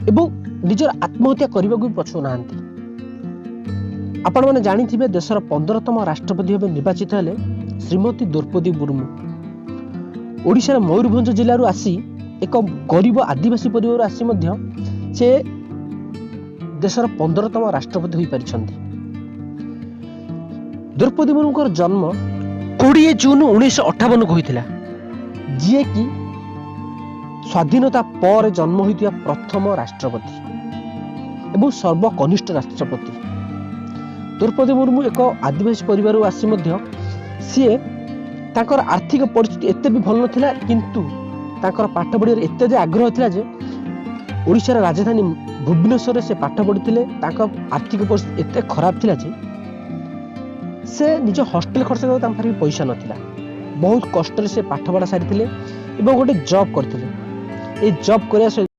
ଏବଂ ନିଜର ଆତ୍ମହତ୍ୟା କରିବାକୁ ବି ପଛଉନାହାନ୍ତି। ଆପଣମାନେ ଜାଣିଥିବେ, ଦେଶର 15ତମ ରାଷ୍ଟ୍ରପତି ଭାବେ ନିର୍ବାଚିତ ହେଲେ ଶ୍ରୀମତୀ ଦ୍ରୌପଦୀ ମୁର୍ମୁ। ଓଡ଼ିଶାର ମୟୂରଭଞ୍ଜ ଜିଲ୍ଲାରୁ ଆସି, ଏକ ଗରିବ ଆଦିବାସୀ ପରିବାରରୁ ଆସି ମଧ୍ୟ ସେ ଦେଶର 15ତମ ରାଷ୍ଟ୍ରପତି ହୋଇପାରିଛନ୍ତି। ଦ୍ରୌପଦୀ ମୁର୍ମୁଙ୍କର ଜନ୍ମ 20 ଜୁନ 1958କୁ ହୋଇଥିଲା, ଯିଏକି ସ୍ୱାଧୀନତା ପରେ ଜନ୍ମ ହୋଇଥିବା ପ୍ରଥମ ରାଷ୍ଟ୍ରପତି ଏବଂ ସର୍ବକନିଷ୍ଠ ରାଷ୍ଟ୍ରପତି। ଦ୍ରୌପଦୀ ମୁର୍ମୁ ଏକ ଆଦିବାସୀ ପରିବାରରୁ ଆସି ମଧ୍ୟ ସିଏ ତାଙ୍କର ଆର୍ଥିକ ପରିସ୍ଥିତି ଏତେ ବି ଭଲ ନଥିଲା, କିନ୍ତୁ ତାଙ୍କର ପାଠ ପଢ଼ିବାରେ ଏତେ ଯେ ଆଗ୍ରହ ଥିଲା ଯେ ଓଡ଼ିଶାର ରାଜଧାନୀ ଭୁବନେଶ୍ୱରରେ ସେ ପାଠ ପଢ଼ିଥିଲେ। ତାଙ୍କ ଆର୍ଥିକ ପରିସ୍ଥିତି ଏତେ ଖରାପ ଥିଲା ଯେ ସେ ନିଜ ହଷ୍ଟେଲ ଖର୍ଚ୍ଚ କରିବାକୁ ତାଙ୍କ ପାଖରେ ପଇସା ନଥିଲା। ବହୁତ କଷ୍ଟରେ ସେ ପାଠ ପଢ଼ା ସାରିଥିଲେ ଏବଂ ଗୋଟେ ଜବ୍ କରିଥିଲେ। ଏଇ ଜବ୍ କରିବା ସହିତ